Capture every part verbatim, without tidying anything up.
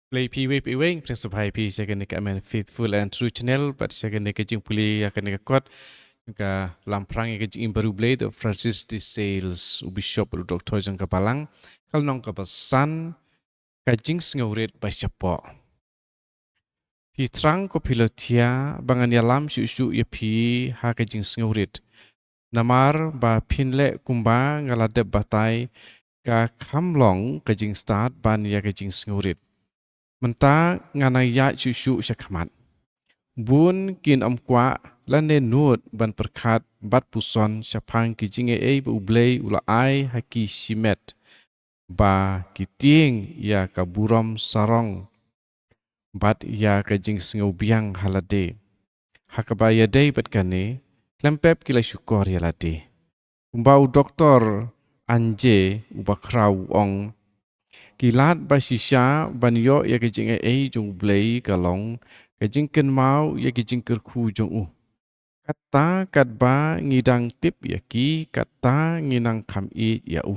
Khublei phi iwei pa iwei, ngi pdiang sngewbha ïa phi sha kane ka Amen Faithful and True Channel, bad sha kane ka jingpule ïa kane ka kot, ka Lamphrang ïa ka Jingim Bariewblei, The Francis de Sales, u Bishop, u Doktor jong ka Balang, ka lynnong kaba san, ka jingsngewrit ba shapoh. Phi thrang ko Philothea, ba ngan ïalam shuh shuh ïa phi ha ka jingsngewrit. Namar ba phin leh kumba nga la dep batai, ka kham long ka jingstad ban ïa ka jingsngewrit. Mynta nga nang ïaid shuh shuh sha khmat. Bun kin ym kwah lane nud ban pyrkhat bad puson shaphang ki jingaiei ba U Blei u la ai ha ki shimet, ba ki tieng ïa ka burom sarong bad ïa ka jingsngewbiang ha lade. Ha kaba ïadei bad kane, khlem pep ki la shukor ïa lade. Kumba u Doktor Anje uba khraw u ong, ki lad ba shisha ban ïoh ïa ka jingaiei jong U Blei ka long ka jingkynmaw ïa ka jingkyrkhu jong u. Katta katba ngi dang tip ïa ki, katta ngi nang kham ïeit ïa u.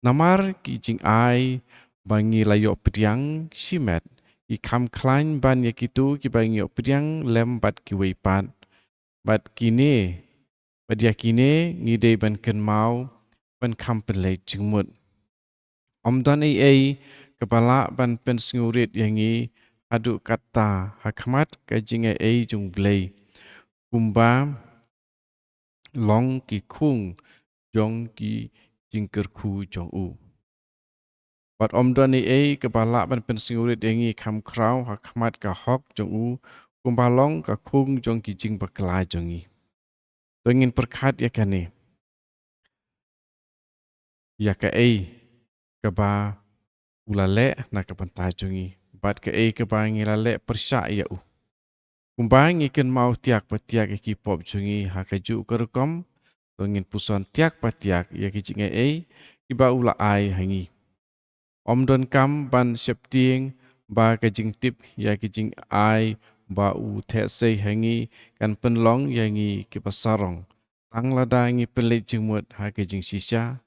Namar ki jingai ba ngi la ïoh pdiang shimet, ki kham khlaiñ ban ïa kito kiba ngi ïoh pdiang lem bad kiwei pat. Bad kine, bad ïa kine ngi dei ban kynmaw, ban kham pynleit jingmut. Ym don ei ei kaba lah ban pynsngewrit ïa ngi haduh katta ha khmat ka jingaiei jong U Blei, kumba long ki khung jong ki jingkyrkhu jong u. Bad ym don ei ei kaba lah ban pynsngewrit ïa ngi kham khraw ha khmat ka hok jong u, kumba long ka khung jong ki jingbakla jong ngi. To ngin pyrkhat ïa kane. Ïa kaei kaba u la leh na ka bynta jong ngi, bad kaei kaba ngi la leh pyrshah ïa u. Kumba ngi kynmaw tiak pa tiak ïa ki pop jong ngi ha kajuh ka rukom, to ngin puson tiak pa tiak ïa ki jingaiei kiba u la ai ha ngi. Ym donkam ban sheptieng ba ka jingtip ïa ki jingai ba u theh sei ha ngi kan pynlong ïa ngi kiba sarong, tang lada ngi pynleit jingmut ha ka jingshisha,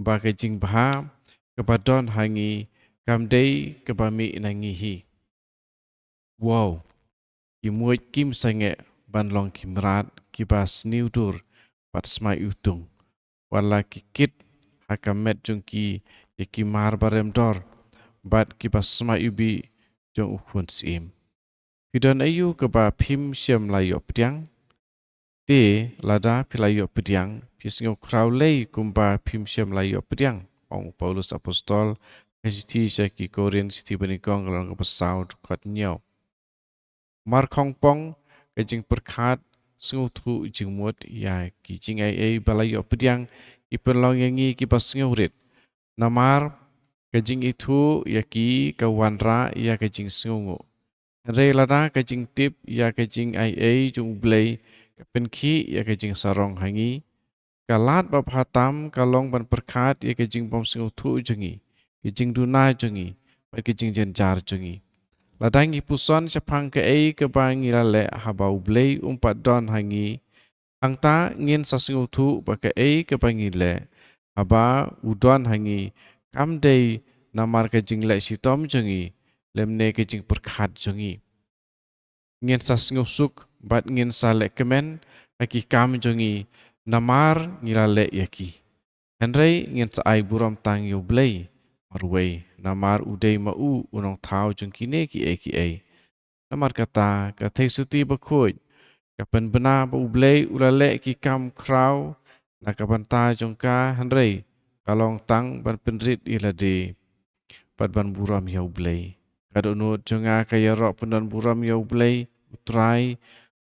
ba ka jingbha kaba don ha ngi kam dei kaba mih na ngi hi. Wow, ki muid kim sangeh ban long ki mrad kiba sniew dur bad smai utung. Wat la ki kit ha ka met jong ki ïa ki mar ba rem dor bad kiba smai u bih jong u khun syiem. Phi don aïu kaba phim shym la ïoh pdiang? Te lada phi la ïoh pdiang, phi sngew khraw lei kumba phim shym la ïoh pdiang, ong u Paulus Apostol ha ka shithi sha ki Korinth, shithi ba nyngkong, ka lynnong kaba saw, dkhot hynñiew. Markhongpong, ka jingpyrkhat sngewthuh jingmut ïa ki jingaiei ba la ïoh pdiang, ki pynlong ïa ngi kiba sngewrit. Namar ka jingithuh ïa ki ka wanrah ïa ka jingsngewnguh. Hynrei lada ka jingtip ïa ka jingaiei jong U Blei ka pynkhih ïa ka jingsarong ha ngi, ka lad babha tam ka long ban pyrkhat ïa ka jingbymsngewthuh jong ngi, ka jingduna jong ngi, bad ka jingjynjar jong ngi. Lada ngi puson shaphang kaei kaba ngi la leh haba U Blei um pat don ha ngi, hangta ngin sa sngewthuh ba kaei kaba ngi leh haba u don ha ngi kam dei namar ka jingleh shitom jong ngi, lymne ka jingpyrkhat jong ngi. Ngin sa sngewsuk bad ngin sa leh kmen ha ki kam jong ngi namar ngi la leh ïa ki. Hynrei ngin sa ai burom tang ïa U Blei marwei, namar u dei ma u u nongthaw jong kine kiei kiei. Namar kata, ka Theisotti Bakhuid ka pynbna ba U Blei u la leh ki kam khraw na ka bynta jong ka, hynrei ka long tang ban pynrit ïa lade bad ban burom ïa U Blei. Ka dohnud jong nga ka ïaroh pyndonburom ïa U Blei U Trai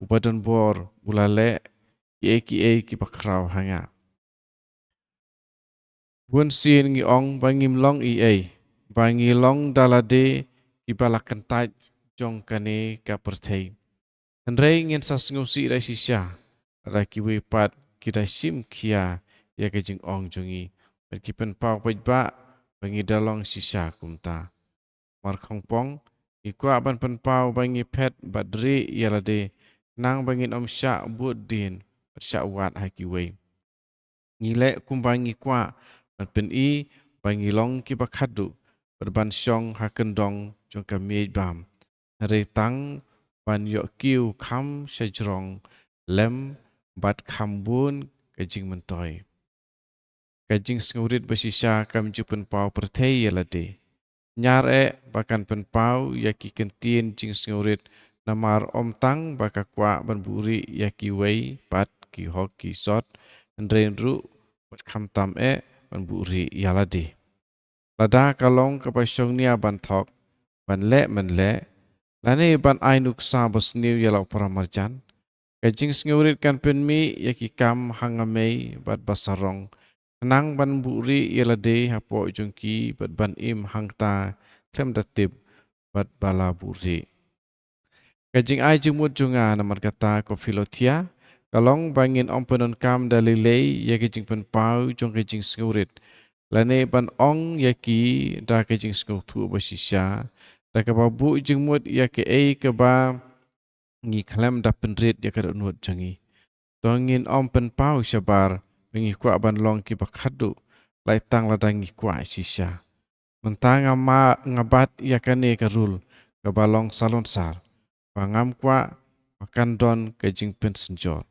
uba donbor, u la leh kiei kiei kiba khraw ha nga. Bunsien ngi ong ba ngim long ei ei, ba ngi long da lade kiba la kyntait jong kane ka pyrthei. Hynrei ngin sa sngewsih da shisha lada kiwei pat ki da shim khia ïa ka jingong jong ngi, bad ki pynpaw paidbah ba ngi da long shisha kumta. Markhongpong, ngi kwah ban pynpaw ba ngi phet bad rieh ïa lade, khnang ba ngin ym shah bud dien bad shah wad ha kiwei. Ngi leh kumba ngi kwah ban pyni ba ngi long kiba khatduh bad ban shong ha kyndong jong ka miej bam, hynrei tang ban ïoh kiew kham shajrong lem bad kham bun ka jingmyntoi. Ka jingsngewrit bashisha kam ju pynpaw pyrthei ïa lade. Ñiar eh ba kan pynpaw ïa ki kyntien jingsngewrit, namar ym tang ba ka kwah ban buhrieh ïa kiwei pat ki hok ki sot, hynrei ruh bad khamtam eh ban buhrieh ïa lade. Lada ka long kaba shongnia ban thok, ban leh mynleh, lane ban ai nuksa basniew ïa la u paramarjan, ka jingsngewrit kan pynmih ïa ki kam hangamei bad basarong, khnang ban buhrieh ïa lade hapoh jong ki bad ban im hangta khlem da tip bad ba la buhrieh. Ka jingai jingmut jong nga namar kata, ko Philothea, ka long ba ngin ym pyndonkam da lei lei ïa ka jingpynpaw jong ka jingsngewrit, lane ban ong ïa ki da ka jingsngewthuh bashisha, da kaba buh jingmut ïa kaei kaba ngi khlem da pynrit ïa ka dohnud jong ngi. To ngin ym pynpaw shabar ba ngi kwah ban long kiba khatduh, lait tang lada ngi kwah shisha. Mynta nga ma, nga bat ïa kane ka rul kaba long salonsar, ba ngam kwah ba kan don ka jingpynsynjor.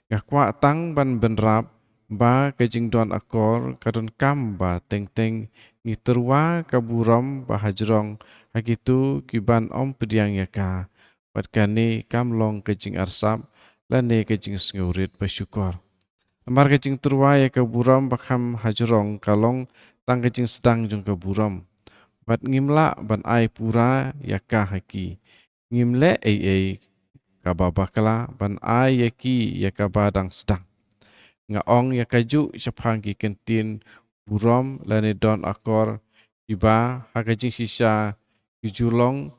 Nga kwah tang ban bynrap ba ka jingdon akor ka donkam ba teng teng ngi tyrwa ka burom ba hajrong ha kito kiban ym pdiang ïa ka, bad kane kam long ka jingarsap lane ka jingsngewrit bashukor. Namar ka jingtyrwa ïa ka burom ba kham hajrong ka long tang ka jingsdang jong ka burom, bad ngim lah ban ai pura ïa ka ha ki. Ngim leh ei ei kaba bakla ban ai ïa ki ïa kaba dang sdang. Nga ong ïa kajuh shaphang ki kyntien burom lane don akor kiba ha ka jingshisha ki ju long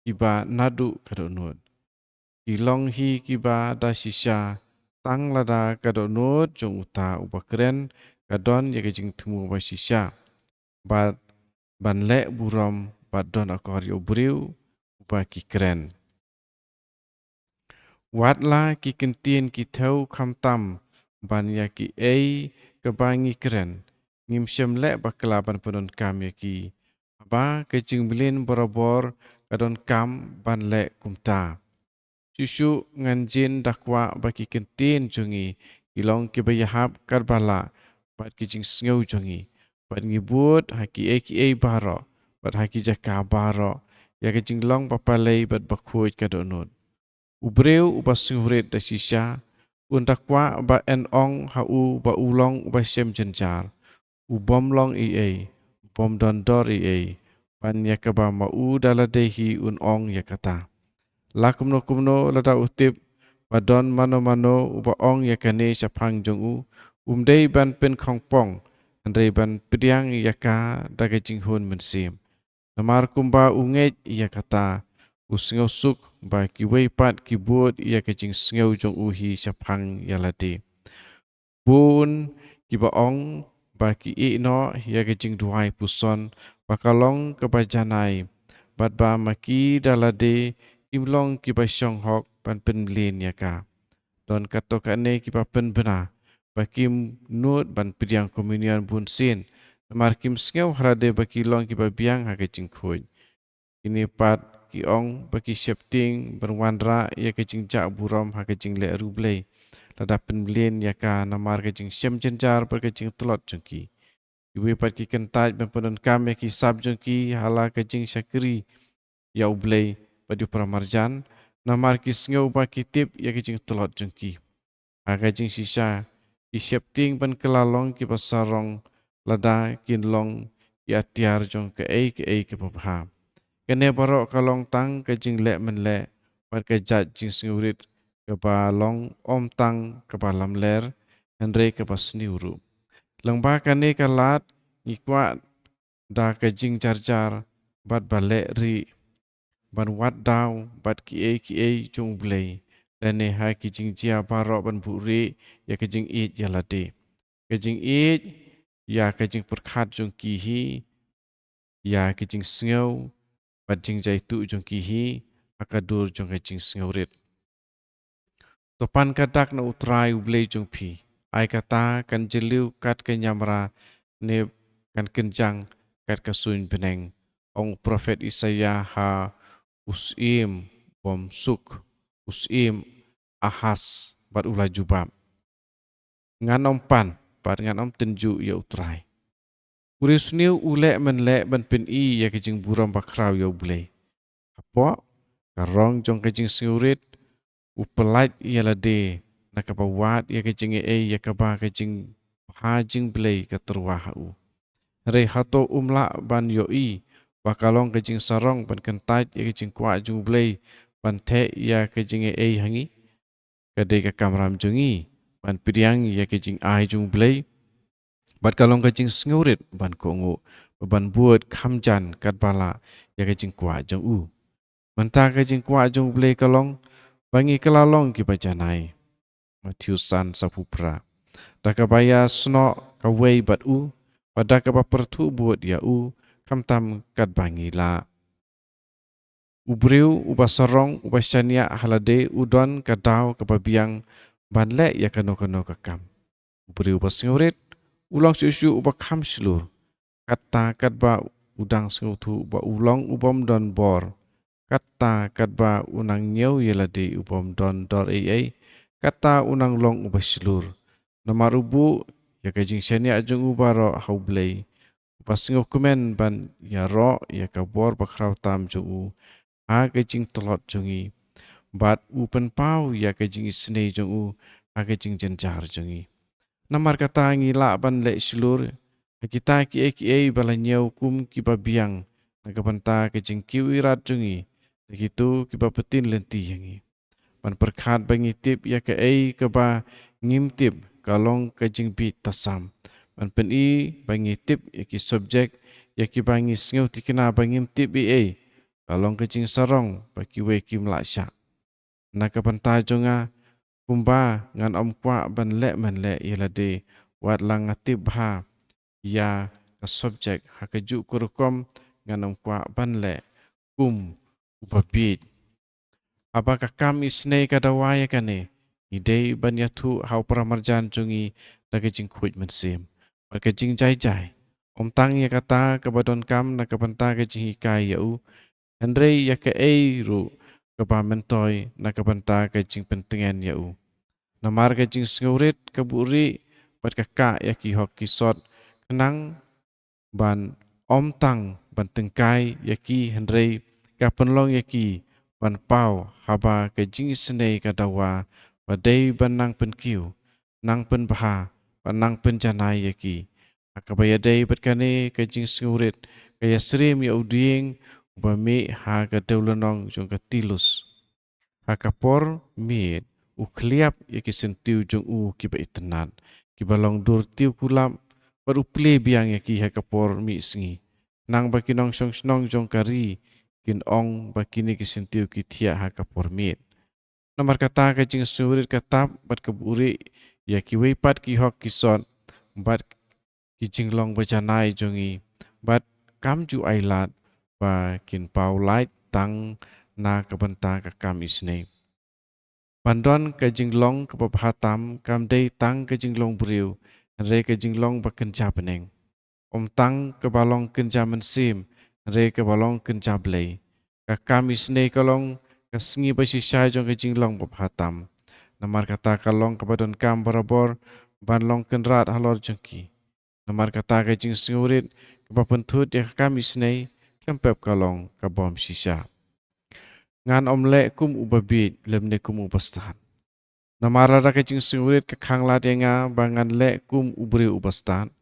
kiba naduh ka dohnud. Ki long hi kiba da shisha tang lada ka dohnud jong uta uba kren ka don ïa ka jingthmu bashisha, bad ban leh burom bad don akor ïa u briew uba ki kren. Wat la ki kyntien ki thew khamtam ban ïa kiei kaba ngi kren, ngim shym leh bakla ban pyndonkam ïa ki. Haba ka jingmlien barabor ka donkam ban leh kumta. Shuh shuh ngan jin da kwah ba ki kyntien jong ngi ki long kiba ïahap katba lah bad ki jingsngew jong ngi, bad ngi bud ha kiei kiei baroh bad ha ki jaka baroh ïa ka jinglong bapalei bad bakhuid ka dohnud. U briew uba sngewrit da shisha un da kwah ba yn ong ha u ba u long uba shem jynjar, u bym long ei ei, u bym don dor ei ei, ban ïa kaba ma u da lade hi un ong ïa kata. La kumno kumno lada u tip ba don mano mano uba ong ïa kane shaphang jong u, um dei ban pynkhongpong, hynrei ban pdiang ïa ka da ka jinghun mynsiem. Namar kumba u ngeit ïa kata, u sngewsuk ba kiwei pat ki bud ïa ka jingsngew jong u hi shaphang ïa lade. Bun kiba ong ba ki ïeh noh ïa ka jingduwai puson ba ka long kaba janai, bad ba ma ki da lade kim long kiba shong hok ban pynmlien ïa ka. Don katto katne kiba pynbna ba kim nud ban pdiang komunion bunsien, namar kim sngew ha lade ba ki long kiba biang ha ka jingkhuid. Kine pat ki ong ba ki sheptieng ban wanrah ïa ka jingjah burom ha ka jingleh riewblei, lada pynmlien ïa ka namar ka jingshem jynjar bad ka jingtlot jong ki. Kiwei pat ki kyntait ban pyndonkam ïa ki sap jong ki ha la ka jingshakri ïa U Blei bad ïa u paramarjan, namar ki sngew ba ki tip ïa ka jingtlot jong ki. Ha ka jingshisha, ki sheptieng ban kylla long kiba sarong lada kin long ki atiar jong kaei kaei kaba bha. Kane baroh ka long tang ka jingleh mynleh bad ka jait jingsngewrit kaba long ym tang kaba lamler, hynrei kaba sniew ruh. Lyngba kane ka lad, ngi kwah da ka jingjarjar bad ba leh rieh ban wad daw bad kiei kiei jong U Blei, lane ha ki jingjia baroh ban buhrieh ïa ka jingïeit ïa lade, ka jingïeit ïa ka jingpyrkhat jong ki hi, ïa ka jingsngew bad jingjaituh jong ki hi ha ka dur jong ka jingsngewrit. To pan ka dak na U Trai U Blei jong phi, ai kata kan jylliew kat ka ñiamra, ne kan kynjang kat ka suiñ bneng. ong u prophet Isaïah ha u syiem bym suk, u syiem Ahaz, bad u la jubab: Ngan ym pan, bad ngan ym tynjuh ïa U Trai. U riewsniew u leh mynleh ban pyni ïa ka jingburom bakhraw ïa U Blei. Hapoh ka rong jong ka jingsngewrit, u pyllait ïa lade na kaba wad ïa ka jingaiei ïa kaba ka jingbha jingblei ka tyrwa ha u. Hynrei hato um lah ban ïohi ba ka long ka jingsarong ban kyntait ïa ka jingkwah jong U Blei ban theh ïa ka jingaiei ha ngi? Ka dei ka kamram jong ngi ban pdiang ïa ka jingai jong U Blei, bad ka long ka jingsngewrit ban kohnguh, ban bud kham jan katba lah ïa ka jingkwah jong u. Mynta ka jingkwah jong U Blei ka long ba ngi kylla long kiba janai. Mathaios san, saw phew phra. Da kaba ïasnoh kawei bad u, bad da kaba pyrthuh bud ïa u, khamtam katba ngi lah. U briew uba sarong, uba shaniah ha lade, u don ka daw kaba biang ban leh ïa kano kano ka kam. U briew uba sngewrit u long shuh shuh uba kham shlur. Katta katba u dang sngewthuh ba u long u bym don bor, katta katba u nang ñiew ïa lade u bym don dor ei ei, katta u nang long uba shlur. Namar u buh ïa ka jingshaniah jong u baroh ha U Blei, uba sngewkmen ban ïaroh ïa ka bor bakhraw tam jong u ha ka jingtlot jong ngi, bad u pynpaw ïa ka jingisynei jong u ha ka jingjynjar jong ngi. Namar kata ngi lah ban leh shlur ha kita kiei kiei ba la ñiew kum kiba biang na ka bynta ka jingkiew ïarap jong ngi da kito kiba pyntin lynti ïa ngi. Ban pyrkhat ba ngi tip ïa kaei kaba ngim tip ka long ka jingbieit tasam. Ban pyni ba ngi tip ïa ki subject ïa kiba ngi sngewthikna ba ngim tip ei ei ka long ka jingsarong ba kiwei kim lah shah. Na ka bynta jong nga, kumba ngan ym kwah ban leh mynleh ïa lade, wat la nga tip bha ïa ka subject, ha kajuh ka rukom ngan ym kwah ban leh kum uba bieit. Haba ka kam isynei ka dawa ïa kane, ngi dei ban ïathuh ha u paramarjan jong ngi da ka jingkhuid mynsiem bad ka jingjai jai. Ym tang ïa kata, kaba donkam na ka bynta ka jinghikai ïa u, hynrei ïa kaei ruh kaba myntoi na ka bynta ka jingpyntngen ïa u. Namar ka jingsngewrit ka buhrieh bad ka kah ïa ki hok ki sot, khnang ban ym tang ban tyngkai ïa ki, hynrei ka pynlong ïa ki ban paw haba ka jingisynei ka dawa ba dei ban nang pynkiew, nang pynbha bad nang pynjanai ïa ki. Ha kaba ïadei bad kane ka jingsngewrit, ka ïasyriem ïa u dieng uba mih ha ka dewlynnong jong ka Tilus. Ha ka por miet u khliap ïa ki syntiew jong u kiba itynnad, kiba long dur tiew kulap, bad u plie biang ïa ki ha ka por mihsngi, khnang ba ki nongshong shnong jong ka ri kin ong ba kine ki syntiew ki thiah ha ka por miet. Namar kata ka jingsngewrit ka tap bad ka buhrieh ïa kiwei pat ki hok ki sot bad ki jinglong ba janai jong ngi, bad kam ju ai lad ba kin paw lait tang na ka bynta ka kam isynei. Ban don ka jinglong kaba bha tam kam dei tang ka jinglong briew, hynrei ka jinglong ba kynja bneng. Ym tang kaba long kynja mynsiem, hynrei kaba long kynja Blei. Ka kam isynei ka long ka sngi ba shisha jong ka jinglong ba bha tam. Namar kata ka long kaba donkam barabor ban long kynrad halor jong ki. Namar kata ka jingsngewrit kaba pynthut ïa ka kam isynei khlem pep ka long ka bym shisha. Ngan ym leh kum uba bieit lymne kum uba stad. Namar lada ka jingsngewrit ka khanglad ïa nga ba ngan leh kum u briew uba stad,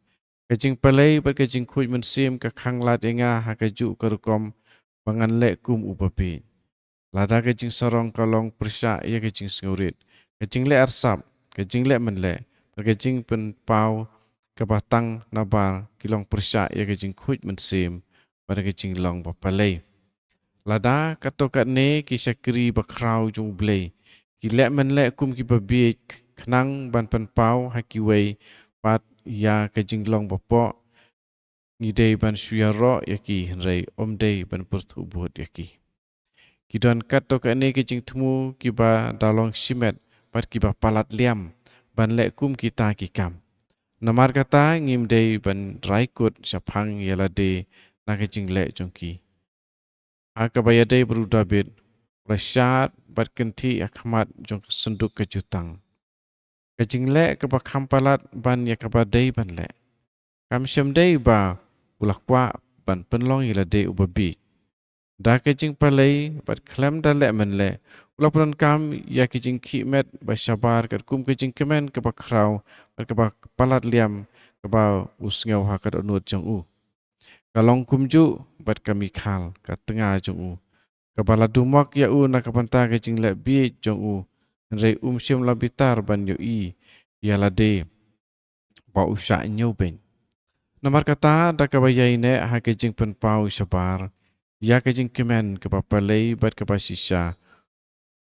ka jingpalei bad ka jingkhuid mynsiem ka khanglad ïa nga ha kajuh ka rukom ba ngan leh kum uba bieit. Lada ka jingsarong ka long pyrshah ïa ka jingsngewrit, ka jingleh arsap, ka jingleh mynleh bad ka jingpynpaw kaba tang nabar ki long pyrshah ïa ka jingkhuid mynsiem bad ka jinglong ba palei. Lada katto katne ki shakri bakhraw jong U Blei ki leh mynleh kum kiba bieit khnang ban pynpaw ha kiwei pat ïa ka jinglong bapoh, ngi dei ban shu ïaroh ïa ki, hynrei ym dei ban pyrthuh bud ïa ki. Ki don katto katne ki jingthmu kiba da long shimet bad kiba palat liam ban leh kum kita ki kam. Namar kata ngim dei ban rai kut shaphang ïa lade na ka jingleh jong ki. Ha kaba ïadei bad u Dabid, u la shad bad kynthih ha khmat jong ka synduk ka jutang. Ka jingleh kaba kham palat ban ïa kaba dei ban leh. Kam shym dei ba u la kwah ban pynlong ïa lade uba bieit. Da ka jingpalei bad khlem da leh mynleh, u la pyndonkam ïa ka jingkhih met ba shabar katkum ka jingkmen kaba khraw bad kaba palat liam kaba u sngew ha ka dohnud jong u. Ka long kumjuh bad ka Mikhal, ka tnga jong u, kaba la dumok ïa u na ka bynta ka jingleh bieit jong u, hynrei um shym la bitar ban ïohi ïa lade ba u shah ñiewbeiñ. Namar kata, da kaba ïaineh ha ka jingpynpaw shabar ïa ka jingkmen kaba palei bad kaba shisha,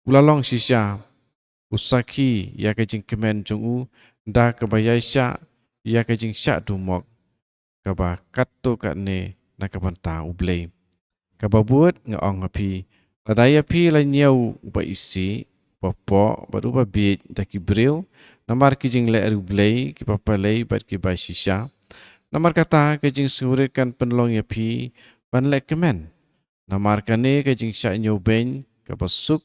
u la long shisha u sakhi ïa ka jingkmen jong u, da kaba ïaishah ïa ka jingshah dumok kaba katto katne na ka bynta U Blei. Kaba bud nga ong ha phi, lada ïa phi la ñiew uba isih, uba poh bad uba bieit da ki briew, namar ki jingleh riewblei kiba palei bad kiba shisha, namar kata ka jingsngewrit kan pynlong ïa phi ban leh kmen. Namar kane ka jingshah ñiewbeiñ kaba suk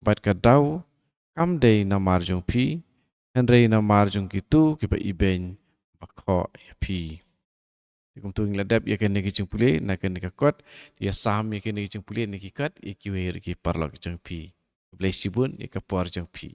bad ka daw kam dei namar jong phi, hynrei namar jong kito kiba ibeiñ ba khoh ïa phi. Te kumto ngi la dep ïa kane ka jingpule na kane ka kot, te ïa sam ïa kane ka jingpule na ki kot ïa kiwei ruh ki paralok jong phi. Khublei shibun ïa ka por jong phi.